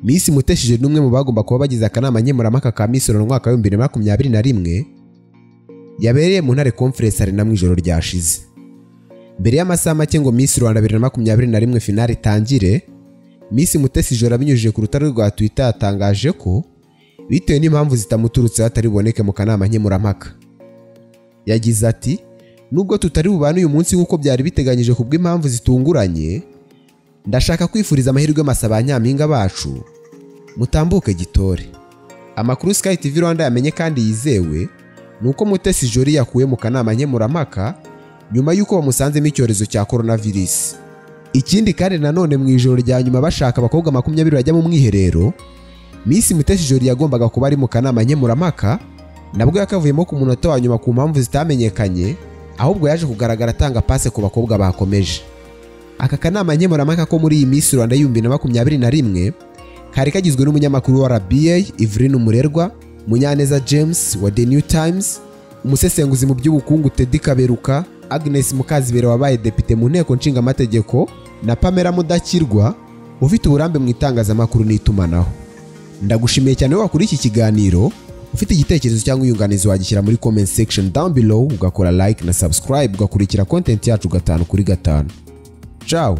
Miss Mutesi Jolly n'umwe mu bagomba kuba bagize akanama nkemurampaka ka Miss Rwanda mu mwaka wa 2021 yabereye mu Ntare Conference Arena mu ijoro ryashize. Mbere y'amasaha make ngo Miss Rwanda 2021 finale itangire, Miss Mutesi Jolly abinyujije ku rutare rwa Twitter yatangaje ko bitewe n'impamvu zitamuturutse hatari buboneke mu kanama nkemurampaka. Yagize ati: "Nubwo tutari bubane uyu munsi nk'uko byari biteganyije kubw'impamvu zitunguranye, ndashaka kwifuriza amahirwe masa ba nyampinga bacu, mutambuke gitore." Amakuru Sky TV Rwanda yamenye kandi yizewe nuko Mutesi Jolly yakuwe mu kanama nkemurampaka nyuma y'uko bamusanzemo icyorezo cya coronavirus. Ikindi kandi nanone mu ijoro rya nyuma bashaka abakobwa 20 bajya mu mwiherero, Miss Mutesi Jolly yagombaga kuba ari mu kanama nkemurampaka, nabwo yakavuyemo ku munota wa nyuma ku mpamvu zitamenyekanye, ahubwo yaje kugaragara atanga passe ku bakobwa bakomeje. Aka kanama nkemurampaka ko muri iyi Miss Rwanda 2021 kari kagizwe n'umunyamakuru wa RBA Evelyn Umurerwa, Munyaneza James wa The New Times, umusesenguzi mu by'ubukungu Teddy Kaberuka, Agnes Mukazibera wabaye depite mu nteko nshingamategeko na Pamela Mudakirwa ufite uburambe mu itangazamakuru n'itumanaho. Ndagushimiye cyane wowe wakuriye iki kiganiro. Ufite igitekerezo cyangwa inyunganizi wagishyira muri comment section down below, ugakora like na subscribe, ugakurikira content yacu 5 kuri 5. Ciao.